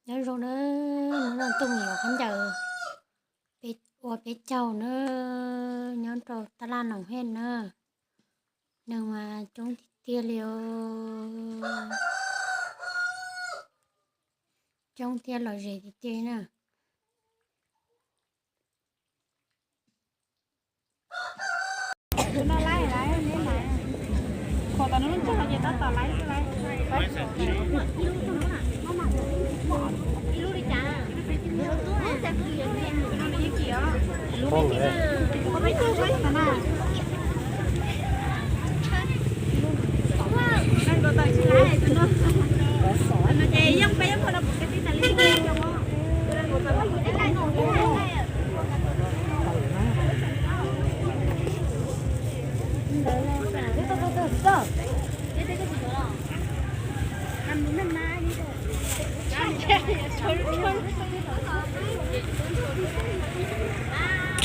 Nyob zoo na, hnub no tuaj mus yuav khaub ncaws ua peb caug na, nyob rau tab laj Noom Hej na. Neeg mas coob tiag tiag li os, coob thiab lom zem tiag tiag na.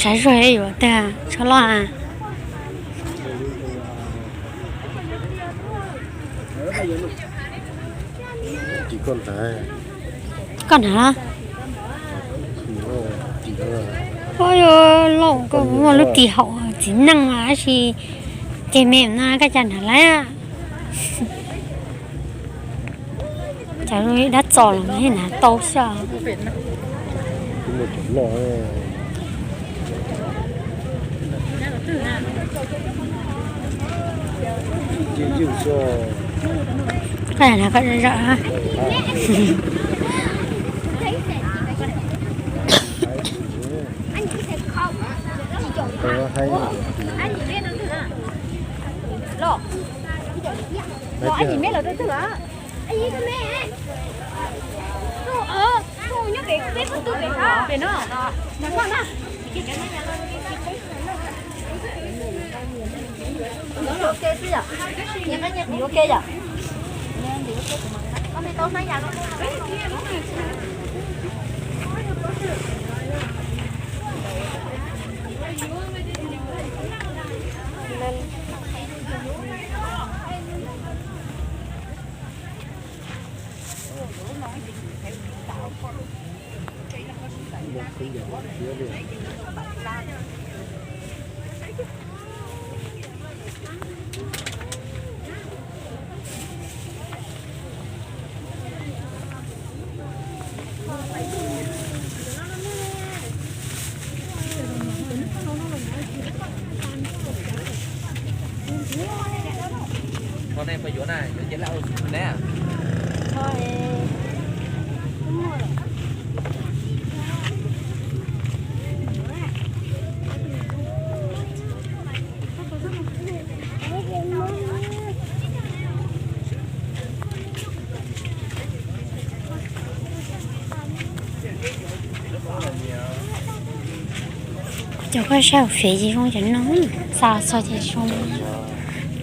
Saib zuag yuav tag tsho loj a. Koj hnav los? Ua loj, koj muaj lub tis haum txiv neej tab sis ces me no koj cas hnav lawm. Cas dab txos los hnav tau xwb. Koj hnav koj zam zam. Cov koj saib hauv Fev ces zoo cov no, xa los txog ces zoo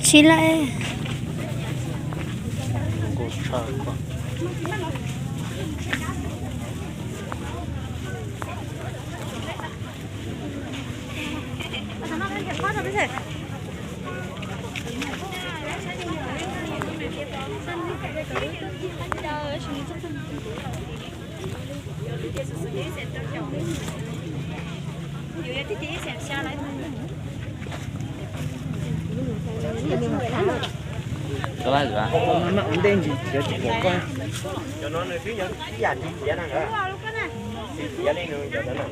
tsis lawm. Cov no nws twb nyob ib yam li tiav na. Tiav li nws cov no.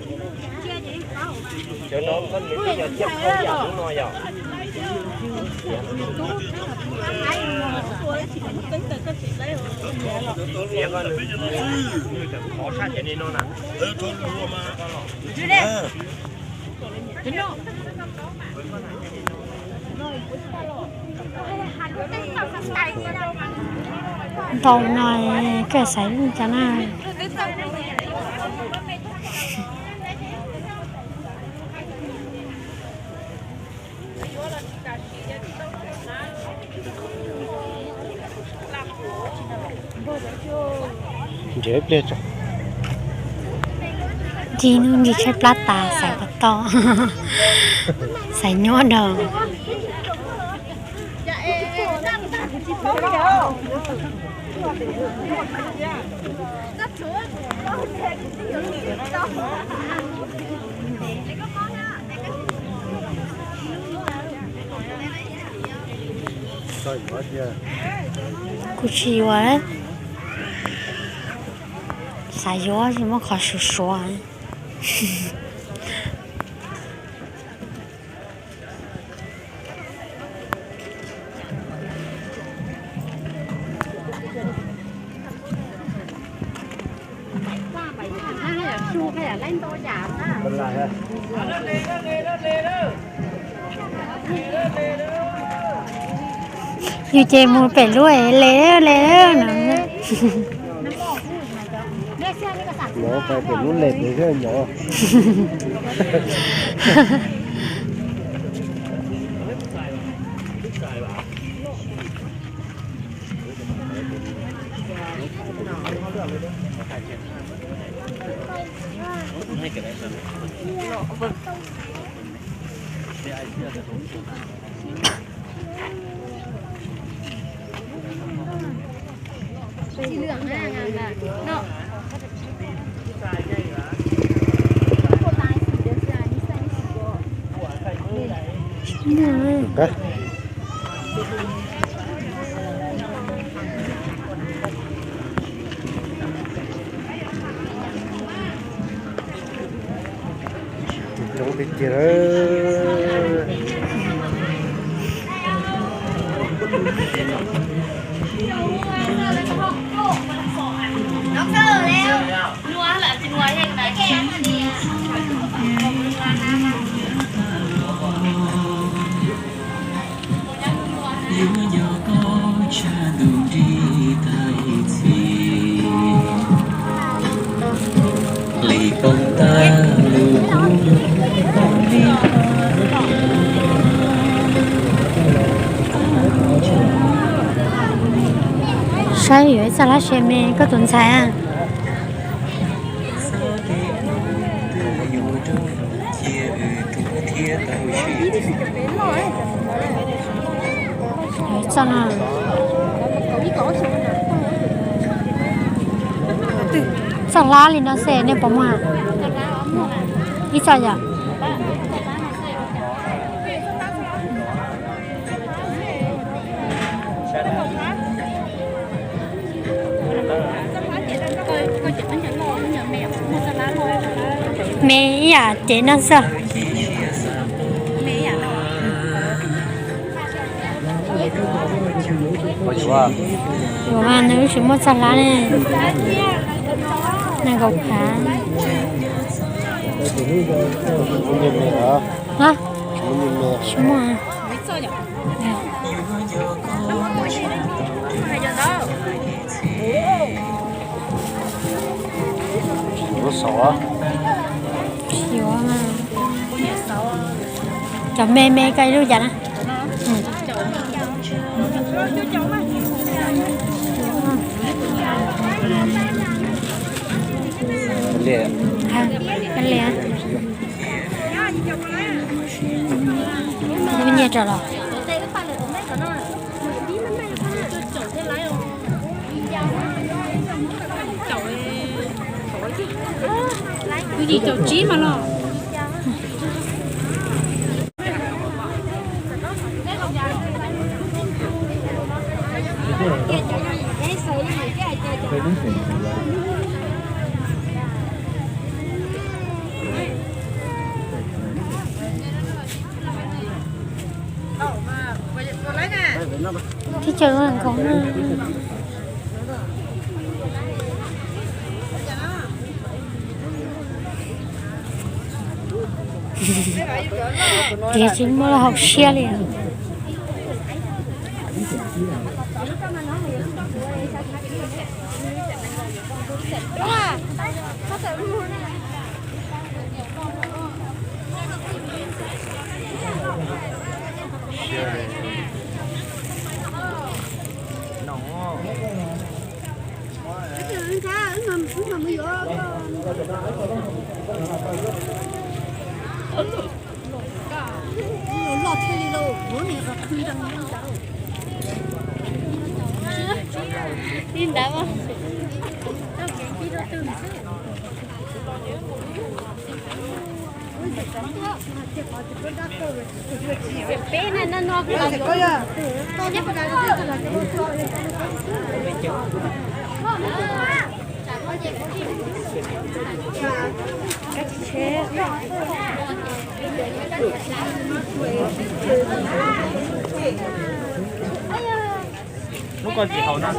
Cov no koj nws twb yog thiaj qhau ib yam lub no yom. Tiav koj nws, nws tseem qhov tshaj tiav li no na. Ntau no koj xaiv cov na. Nrhiav ib pliag tso. Ncig hnub ncig tshaib plab tas xaiv puas tau, xaiv nyuaj dhau. Kuv tsis yuav, xav yuav tsis muaj qhov suav suav. Yus ces mus pem lub le le no. Pem lub le le nyob. Coob tiag tiag. Saib yuav ib txoj hlab se me koj tus ntxhais a. Txoj no, txoj hlab li no xwb nej puas muaj? Ib txoj yom. Me ib yam cev no xwb. Ua mas nws tsis muaj txoj hlab ne. Nees nkaum phav. Tsis muaj. Cov me me koj ib lub cas na. Nyiaj rau los. Kuv yim caum tsib mas los. Tib co nkaus na. Tias tsis muaj lub hauv siab li. Li ntawd. Lub ko tsis haus na.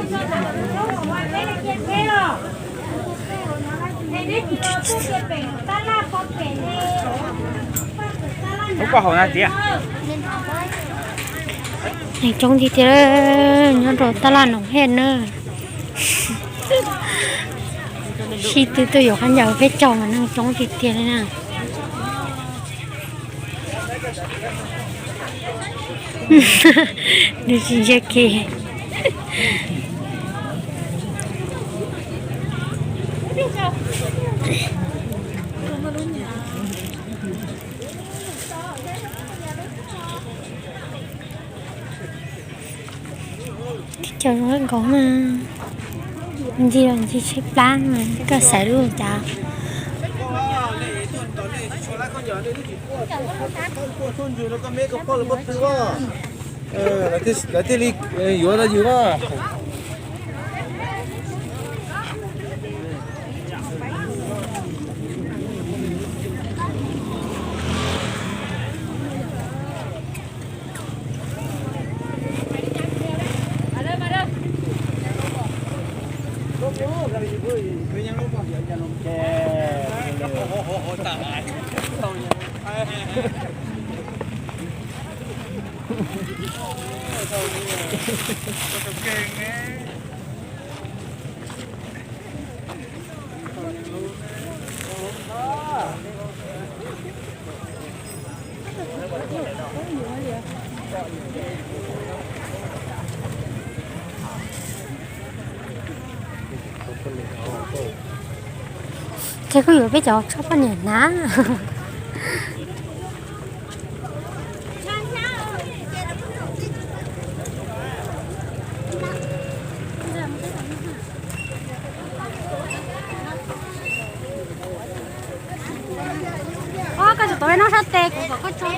Lub ko haus na tiag. Neeg coob tiag tiag, nyob rau tab laj Noom Hej na. Sib tw tuaj yuav khaub ncaws peb caug mas neeg coob tiag tiag li na. Nws tsis ntsia kiag. Tib co zoo nkauj nkaus mas, ncig los ncig tshaib plab mas koj xaiv lub cas. Lawv thiaj li yuav tau yus na. Ces kuj yuav peb cov tsob poj niam hnav. Koj tsis tau noj sab tes, kuv kom koj tso.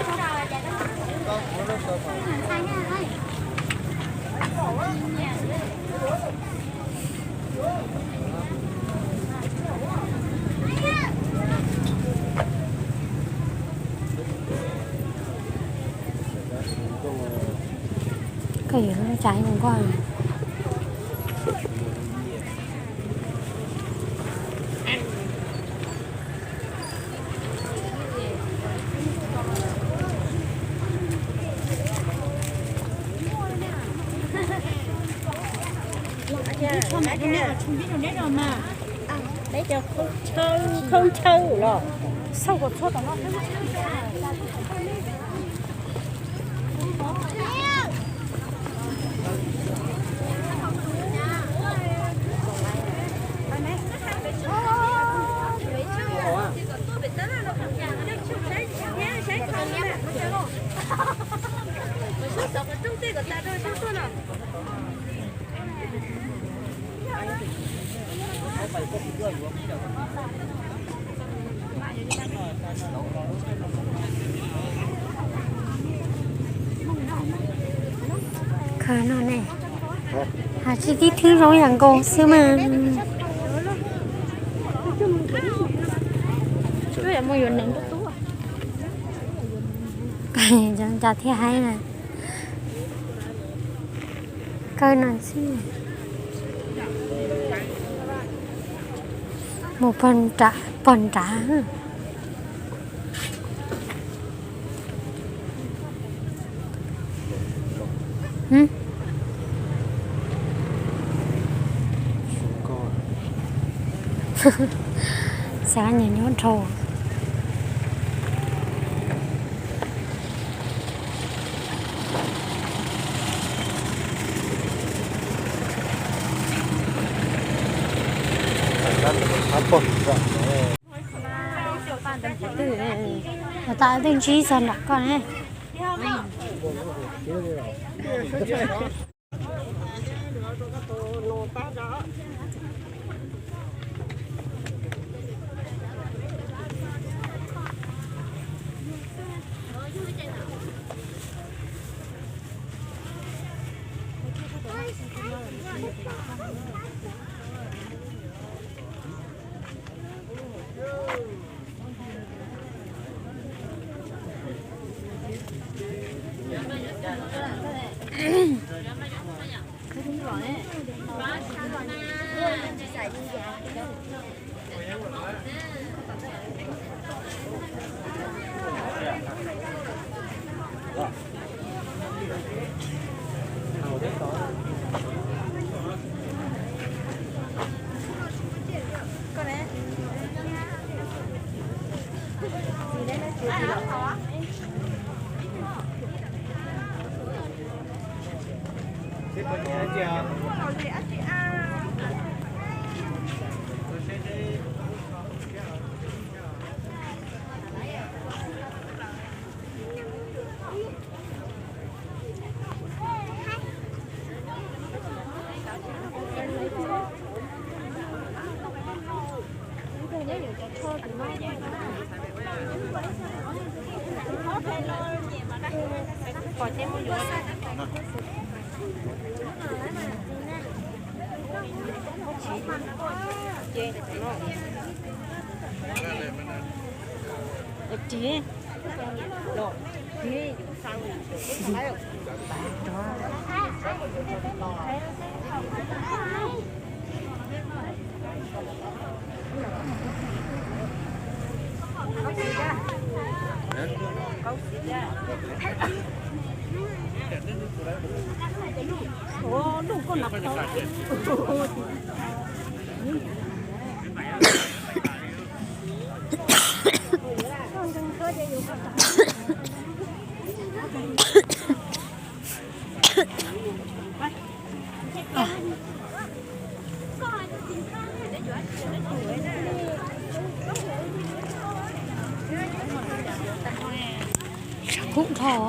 Koj yuav tsa nkuaj. Peb cov khaub ncaws los xauj kom txhua tom no. Khaws no ne, has tsis tib thwb zoo yam nkaus xwb mas. Cas thiaj haib na. Kawg no xwb. Mus pog nrad, pog nrad. Xav nyuam nyuj dhau. Ua tas twb ntsib txog nram koj ne. Sab kub dhau.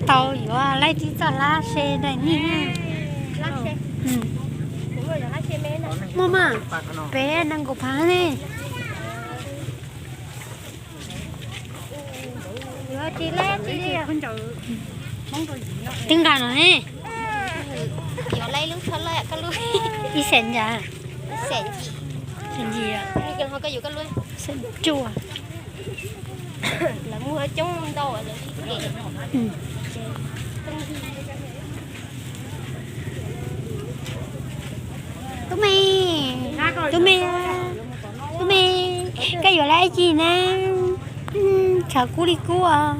Tau yuav laib tib txoj lab se daim niag. Muaj mas, peb nees nkaum phav ne. Twb nqa no ne. Ib xees ntawd. Xees ntawd. Xees cuaj. Tub me, tub me, tub me, koj yuav laib dab tsi na? Tshav kub li kub os.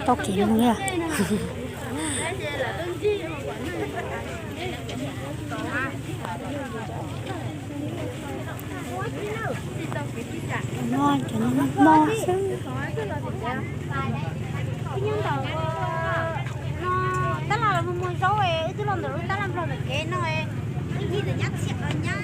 Tau kev mus li. Nyob ntawm no tab laj mus muag zaub, wb twb los ntawm lub tab laj nplog ntawm kev no, wb nyob ntawm nyab txhiab nyab.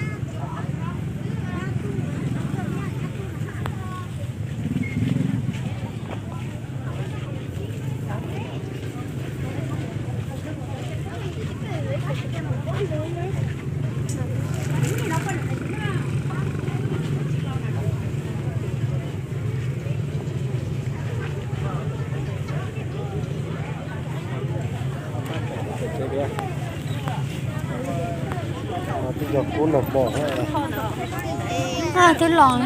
Twb los,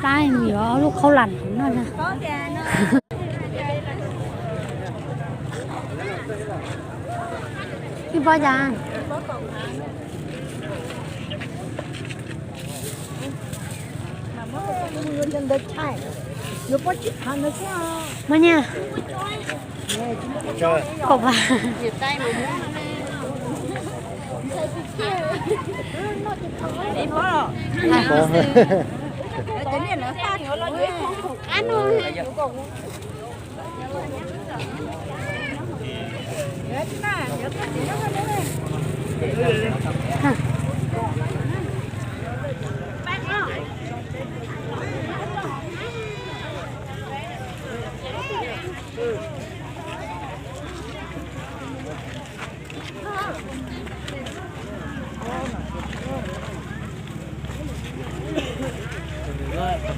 plab yuav lub khaub lam no. Ib pob cas? Muaj nyiaj? Kaum phav.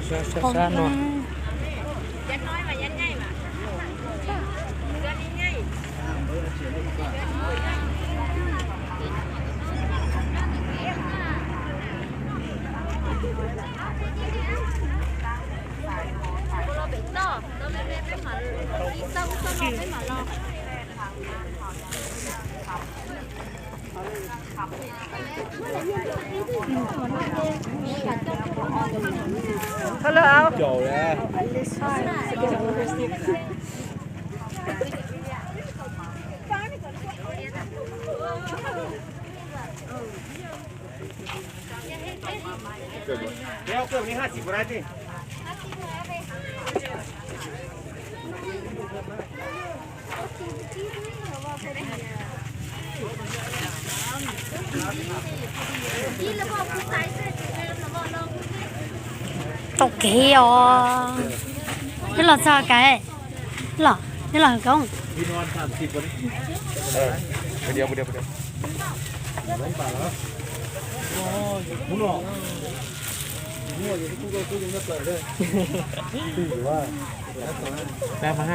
Sab sab no. Tau kev os. Twb los txog kawg los, twb los koob. Pab pab pab.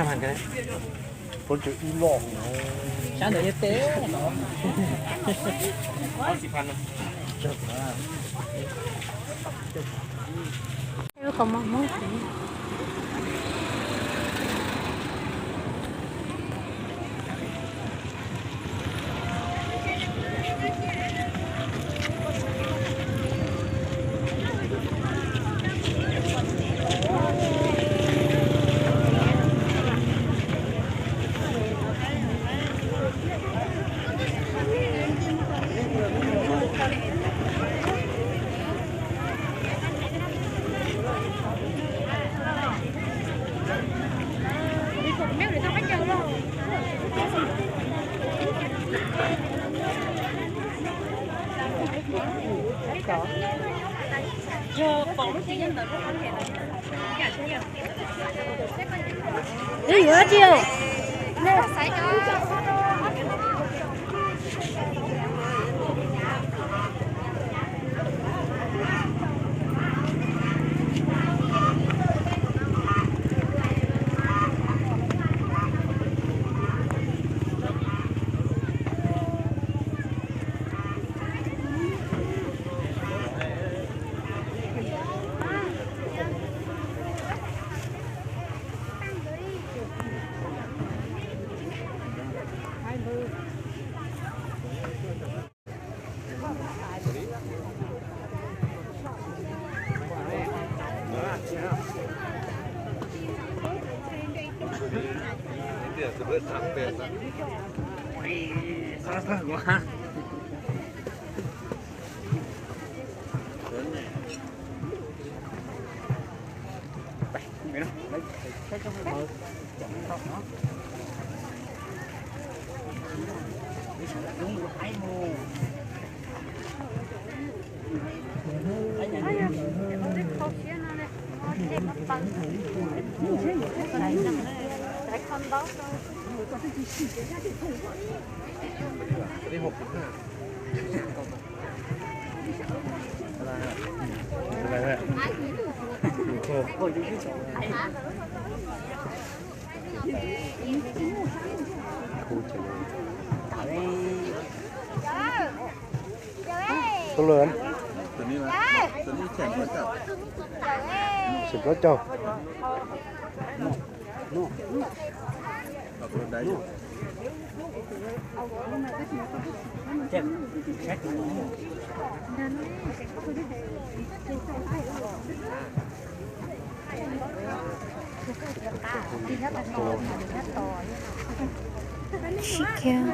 Sab ntawd yeej teb. Lub kaus mom Hmoob. Wb yuav dab tsi os? Số lượng. Xịt ló châu. Sim kiag.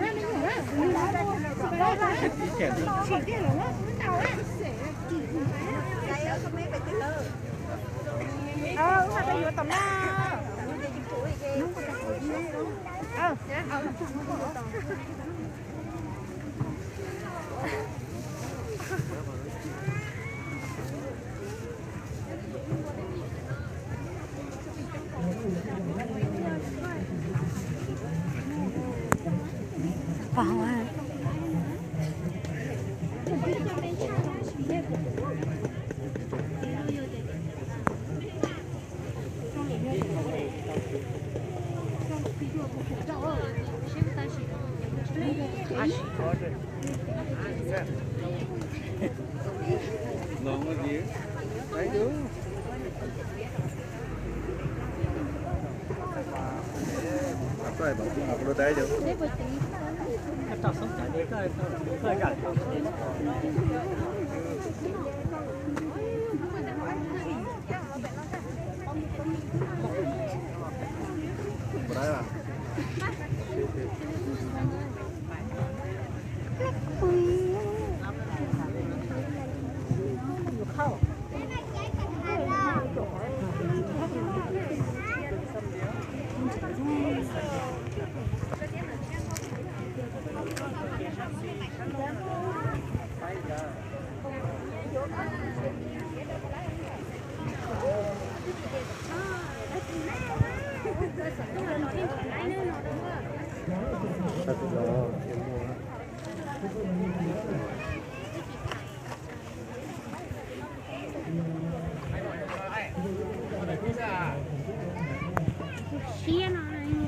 Siab no,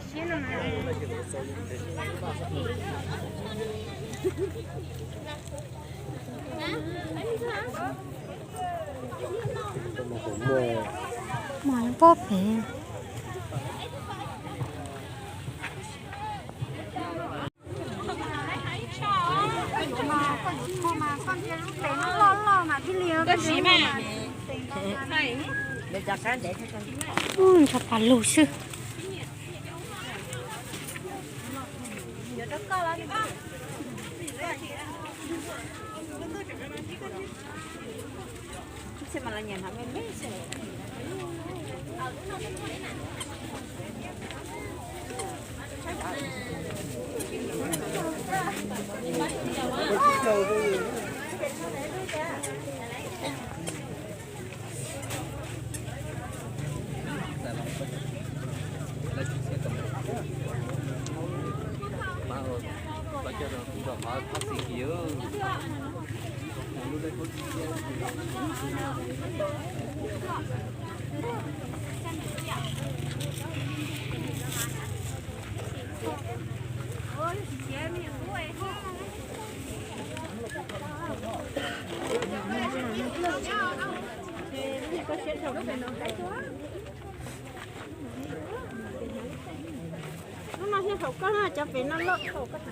siab no. Mas pob pem. Ub, ntsog pas lug xwb. Hnub no thiaj haum koj na, cov pem no loj haum koj.